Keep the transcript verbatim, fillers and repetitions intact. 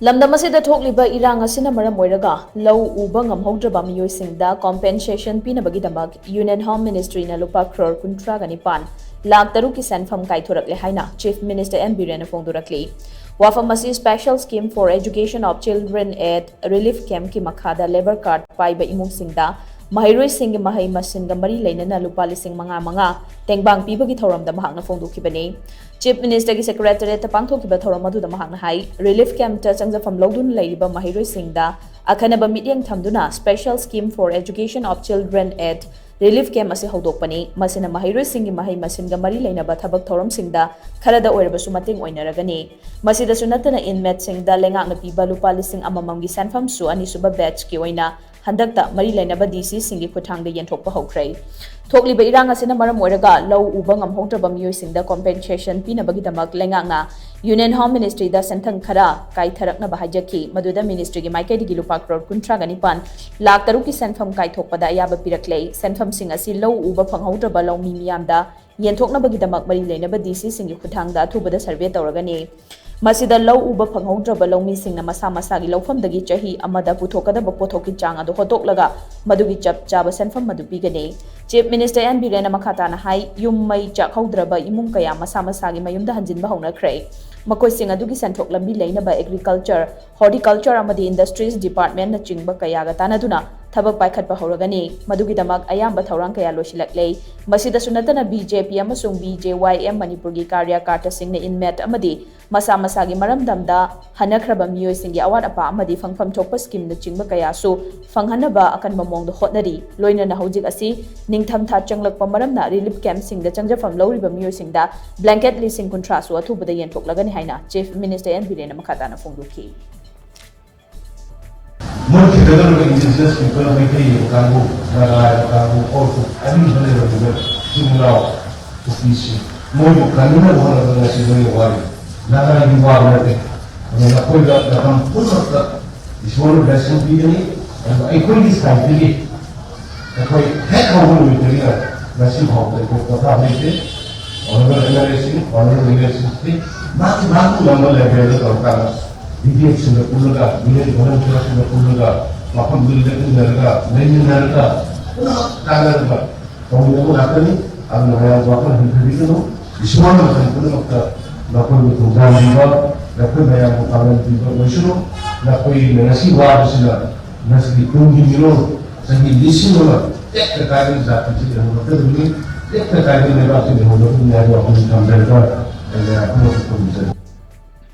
ꯂꯝꯗꯝ ꯑꯁꯤꯗ ꯊꯣꯛꯂꯤꯕ ꯏꯔꯥꯡ ꯑꯁꯤꯅ ꯃꯔꯝ ꯑꯣꯏꯔꯒ ꯂꯧ ꯎꯕ ꯉꯝꯍꯧꯗ꯭ꯔꯕ ꯃꯤꯑꯣꯏꯁꯤꯡꯗ compensation ꯄꯤꯅꯕꯒꯤꯗꯃꯛ Union Home Ministryꯅ ꯂꯨꯄꯥ crore ꯀꯨꯟꯊ꯭ꯔꯥꯒ ꯅꯤꯄꯥꯟ ꯂꯥꯈ ꯇꯔꯨꯛꯀꯤ ꯁꯦꯟꯐꯝ ꯀꯥꯏꯊꯣꯔꯛꯂꯦ ꯍꯥꯏꯅ Chief Minister N ꯕꯤꯔꯦꯟꯅ ꯐꯣꯡꯗꯣꯔꯛꯂꯤ꯫ ꯋꯥꯐꯝ ꯑꯁꯤ Special Scheme for Education of Children at Relief Campꯀꯤ ꯃꯈꯥꯗ labour card ꯄꯥꯏꯕ ꯏꯃꯨꯡꯁꯤꯡꯗ ꯃꯍꯩꯔꯣꯏꯁꯤꯡꯒꯤ ꯃꯍꯩ ꯃꯁꯤꯡꯒ ꯃꯔꯤ ꯂꯩꯅꯅ ꯂꯨꯄꯥ ꯂꯤꯁꯤꯡ ꯃꯉꯥ ꯃꯉꯥ ꯇꯦꯡꯕꯥꯡ ꯄꯤꯕꯒꯤ ꯊꯧꯔꯝꯗ ꯃꯍꯥꯛꯅ ꯐꯣꯡꯗꯣꯛꯈꯤꯕꯅꯤ꯫ Chief Ministerꯒꯤ Secretariatꯇ ꯄꯥꯡꯊꯣꯛꯈꯤꯕ ꯊꯧꯔꯝ ꯑꯗꯨꯗ ꯃꯍꯥꯛꯅ ꯍꯥꯏ, Relief Campꯇ ꯆꯪꯖꯐꯝ ꯂꯧꯗꯨꯅ ꯂꯩꯔꯤꯕ ꯃꯍꯩꯔꯣꯏꯁꯤꯡꯗ ꯑꯈꯟꯅꯕ ꯃꯤꯠꯌꯦꯡ ꯊꯝꯗꯨꯅ Special Scheme for Education of Children at Relief Camp ꯑꯁꯤ ꯍꯧꯗꯣꯛꯄꯅꯤ꯫ ꯃꯁꯤꯅ ꯃꯍꯩꯔꯣꯏꯁꯤꯡꯒꯤ ꯃꯍꯩ ꯃꯁꯤꯡꯒ ꯃꯔꯤ ꯂꯩꯅꯕ ꯊꯕꯛ ꯊꯧꯔꯝꯁꯤꯡꯗ ꯈꯔꯗ ꯑꯣꯏꯔꯕꯁꯨ ꯃꯇꯦꯡ ꯑꯣꯏꯅꯔꯒꯅꯤ꯫ ꯃꯁꯤꯗꯁꯨ ꯅꯠꯇꯅ inmateꯁꯤꯡꯗ ꯂꯩꯉꯥꯛꯅ ꯄꯤꯕ ꯂꯨꯄꯥ ꯂꯤꯁꯤꯡ ꯑꯃꯃꯝꯒꯤ ꯁꯦꯟꯐꯝꯁꯨ ꯑꯅꯤꯁꯨꯕ batchꯀꯤ ꯑꯣꯏꯅ ꯍꯟꯗꯛꯇ ꯃꯔꯤ ꯂꯩꯅꯕ DCꯁꯤꯡꯒꯤ ꯈꯨꯠꯊꯥꯡꯗ ꯌꯦꯟꯊꯣꯛꯄ ꯍꯧꯈ꯭ꯔꯦ꯫ ꯊꯣꯛꯂꯤꯕ ꯏꯔꯥꯡ ꯑꯁꯤꯅ ꯃꯔꯝ ꯑꯣꯏꯔꯒ ꯂꯧ ꯎꯕ ꯉꯝꯍꯧꯗ꯭ꯔꯕ ꯃꯤꯑꯣꯏꯁꯤꯡꯗ compensation ꯄꯤꯅꯕꯒꯤꯗꯃꯛ ꯂꯩꯉꯥꯛꯅ Union Home Ministryꯗ ꯁꯦꯟꯊꯪ ꯈꯔ ꯀꯥꯏꯊꯔꯛꯅꯕ ꯍꯥꯏꯖꯈꯤ꯫ ꯃꯗꯨꯗ ministryꯒꯤ ꯃꯥꯏꯀꯩꯗꯒꯤ ꯂꯨꯄꯥ crore ꯀꯨꯟꯊ꯭ꯔꯥꯒ ꯅꯤꯄꯥꯟ ꯂꯥꯈ ꯇꯔꯨꯛꯀꯤ ꯁꯦꯟꯐꯝ ꯀꯥꯏꯊꯣꯛꯄꯗ ꯑꯌꯥꯕ ꯄꯤꯔꯛꯂꯦ꯫ ꯁꯦꯟꯐꯝꯁꯤꯡ ꯑꯁꯤ ꯂꯧ ꯎꯕ ꯐꯪꯍꯧꯗ꯭ꯔꯕ ꯂꯧꯃꯤ ꯃꯤꯌꯥꯝꯗ ꯌꯦꯟꯊꯣꯛꯅꯕꯒꯤꯗꯃꯛ ꯃꯔꯤ ꯂꯩꯅꯕ DCꯁꯤꯡꯒꯤ ꯈꯨꯠꯊꯥꯡꯗ ꯑꯊꯨꯕꯗ survey ꯇꯧꯔꯒꯅꯤ꯫ ꯃꯁꯤꯗ ꯂꯧ ꯎꯕ ꯐꯪꯍꯧꯗ꯭ꯔꯕ ꯂꯧꯃꯤꯁꯤꯡꯅ ꯃꯁꯥ ꯃꯁꯥꯒꯤ ꯂꯧꯐꯝꯗꯒꯤ ꯆꯍꯤ ꯑꯃꯗ ꯄꯨꯊꯣꯛꯀꯗꯕ ꯄꯣꯠꯊꯣꯛꯀꯤ ꯆꯥꯡ ꯑꯗꯨ ꯍꯣꯠꯇꯣꯛꯂꯒ ꯃꯗꯨꯒꯤ ꯆꯞ ꯆꯥꯕ ꯁꯦꯟꯐꯝ ꯑꯗꯨ ꯄꯤꯒꯅꯤ꯫ Chief Minister N ꯕꯤꯔꯦꯟꯅ ꯃꯈꯥ ꯇꯥꯅ ꯍꯥꯏ, ꯌꯨꯝ ꯃꯩ ꯆꯥꯛꯍꯧꯗ꯭ꯔꯕ ꯏꯃꯨꯡ ꯀꯌꯥ ꯃꯁꯥ ꯃꯁꯥꯒꯤ ꯃꯌꯨꯝꯗ ꯍꯟꯖꯤꯟꯕ ꯍꯧꯅꯈ꯭ꯔꯦ꯫ ꯃꯈꯣꯏꯁꯤꯡ ꯑꯗꯨꯒꯤ ꯁꯦꯟꯊꯣꯛ ꯂꯝꯕꯤ ꯂꯩꯅꯕ Agriculture, Horticulture ꯑꯃꯗꯤ Industries Departmentꯅꯆꯤꯡꯕ ꯀꯌꯥꯒ ꯇꯥꯟꯅꯗꯨꯅ ꯊꯕꯛ ꯄꯥꯏꯈꯠꯄ ꯍꯧꯔꯒꯅꯤ꯫ ꯃꯗꯨꯒꯤꯗꯃꯛ ꯑꯌꯥꯝꯕ ꯊꯧꯔꯥꯡ ꯀꯌꯥ ꯂꯣꯏꯁꯤꯜꯂꯛꯂꯦ꯫ ꯃꯁꯤꯗꯁꯨ ꯅꯠꯇꯅ BJP ꯑꯃꯁꯨꯡ BJYM ꯃꯅꯤꯄꯨꯔꯒꯤ ꯀꯥꯔꯌꯀꯥꯔꯇꯥꯁꯤꯡꯅ inmate ꯑꯃꯗꯤ ꯃꯁꯥ ꯃꯁꯥꯒꯤ ꯃꯔꯝꯗꯝꯗ ꯍꯟꯅꯈ꯭ꯔꯕ ꯃꯤꯑꯣꯏꯁꯤꯡꯒꯤ ꯑꯋꯥꯠ ꯑꯄꯥ ꯑꯃꯗꯤ ꯐꯪꯐꯝ ꯊꯣꯛꯄ scheme ꯅꯆꯤꯡꯕ ꯀꯌꯥꯁꯨ ꯐꯪꯍꯟꯅꯕ ꯑꯀꯟꯕ ꯃꯑꯣꯡꯗ ꯍꯣꯠꯅꯔꯤ꯫ ꯂꯣꯏꯅꯅ ꯍꯧꯖꯤꯛ ꯑꯁꯤ ꯅꯤꯡꯊꯝꯊꯥ ꯆꯪꯂꯛꯄ ꯃꯔꯝꯅ relief campꯁꯤꯡꯗ ꯆꯪꯖꯐꯝ ꯂꯧꯔꯤꯕ ꯃꯤꯑꯣꯏꯁꯤꯡꯗ blanket ꯂꯤꯁꯤꯡ ꯀꯨꯟꯊ꯭ꯔꯥꯁꯨ ꯑꯊꯨꯕꯗ ꯌꯦꯟꯊꯣꯛꯂꯒꯅꯤ ꯍꯥꯏꯅ Chief Minister N ꯕꯤꯔꯦꯟꯅ ꯃꯈꯥ ꯇꯥꯅ ꯐꯣꯡꯗꯣꯛꯈꯤ꯫ ꯃꯨꯠꯈꯤꯒꯗꯧꯔꯤꯕ indigenous people, ꯃꯩꯇꯩ ꯀꯥꯡꯕꯨ, ꯅꯥꯒꯥ ꯀꯥꯡꯕꯨ, ꯑꯣꯔ ꯑꯔꯤꯕ ꯂꯩꯔꯝꯃꯤꯕ ꯏꯆꯤꯜ ꯏꯅꯥꯎ ꯀꯨꯀꯤꯁꯤꯡ, ꯃꯣꯏꯕꯨ ꯀꯟꯅꯕ ꯍꯣꯠꯅꯕꯗ ꯉꯁꯤ ꯅꯣꯏꯅ ꯋꯥꯔꯤ꯫ ꯅꯥꯒꯥꯒꯤ ꯋꯥꯕ ꯅꯠꯇꯦ꯫ ꯑꯗꯨꯅ ꯑꯩꯈꯣꯏꯗ ꯃꯇꯝ ꯄꯨꯝꯅꯃꯛꯇ ꯏꯁꯣꯔꯅ blessing ꯄꯤꯒꯅꯤ꯫ ꯑꯗꯨꯒ ꯑꯩꯈꯣꯏꯒꯤ side ꯗꯒꯤ ꯑꯩꯈꯣꯏ ꯍꯦꯛ ꯍꯧꯕ ꯅꯨꯃꯤꯠꯇꯒꯤꯅ ꯉꯁꯤ ꯐꯥꯎꯕꯗ ꯑꯩꯈꯣꯏ ꯄꯣꯊꯥꯕ ꯂꯩꯇꯦ꯫ Honorable MLA ꯁꯤꯡ, Honorable MLA ꯁꯤꯡ, ꯃꯍꯥꯛꯀꯤ ꯃꯍꯥꯛꯀꯤ ꯉꯝꯕ level ꯗ ꯇꯧꯔꯀꯥꯟꯗ ꯕꯤ ꯄꯤ ꯑꯦꯐꯁꯤꯡꯒ ꯄꯨꯜꯂꯒ, ꯌꯨꯅꯤꯌꯟ ꯚꯣꯂꯨꯟꯇꯤꯌꯔꯁꯤꯡꯒ ꯄꯨꯜꯂꯒ, ꯃꯐꯝꯗꯨꯗ ꯂꯦꯞꯃꯤꯟꯅꯔꯒ, ꯂꯩꯃꯤꯟꯅꯔꯒ, ꯄꯨꯟꯅ ꯇꯥꯟꯅꯔꯒ ꯇꯧꯃꯤꯟꯅꯕ ꯉꯥꯛꯇꯅꯤ꯫ ꯑꯗꯨꯅ ꯃꯌꯥꯝ ꯋꯥꯈꯜ ꯍꯟꯊꯕꯤꯒꯅꯨ꯫ ꯏꯁꯣꯔꯅ ꯃꯇꯝ ꯄꯨꯝꯅꯃꯛꯇ ꯅꯈꯣꯏꯕꯨ ꯊꯧꯖꯥꯜꯕꯤꯕ, ꯅꯈꯣꯏ ꯃꯌꯥꯝꯕꯨ ꯄꯥꯡꯒꯜ ꯄꯤꯕ ꯑꯣꯏꯁꯅꯨ꯫ ꯅꯈꯣꯏꯅ ꯉꯁꯤ ꯋꯥꯕꯁꯤꯅ ꯉꯁꯤꯒꯤ ꯇꯨꯡꯒꯤ ꯃꯤꯔꯣꯜ, ꯆꯍꯤ ꯂꯤꯁꯤꯡ ꯑꯃ ꯇꯦꯛꯇ ꯀꯥꯏꯗꯅ ꯖꯥꯇꯤꯁꯤ ꯂꯩꯍꯧꯔꯛꯀꯗꯕꯅꯤ, ꯇꯦꯛꯇ ꯀꯥꯏꯗꯅ ꯂꯩꯕꯥꯛꯁꯤ ꯂꯩꯍꯧꯔꯛꯀꯗꯕꯅꯤ ꯍꯥꯏꯕ ꯋꯥꯐꯝ ꯊꯝꯖꯔꯒ ꯑꯩꯅ ꯃꯌꯥꯝ ꯄꯨꯝꯅꯃꯛꯄꯨ ꯈꯨꯔꯨꯝꯖꯔꯤ꯫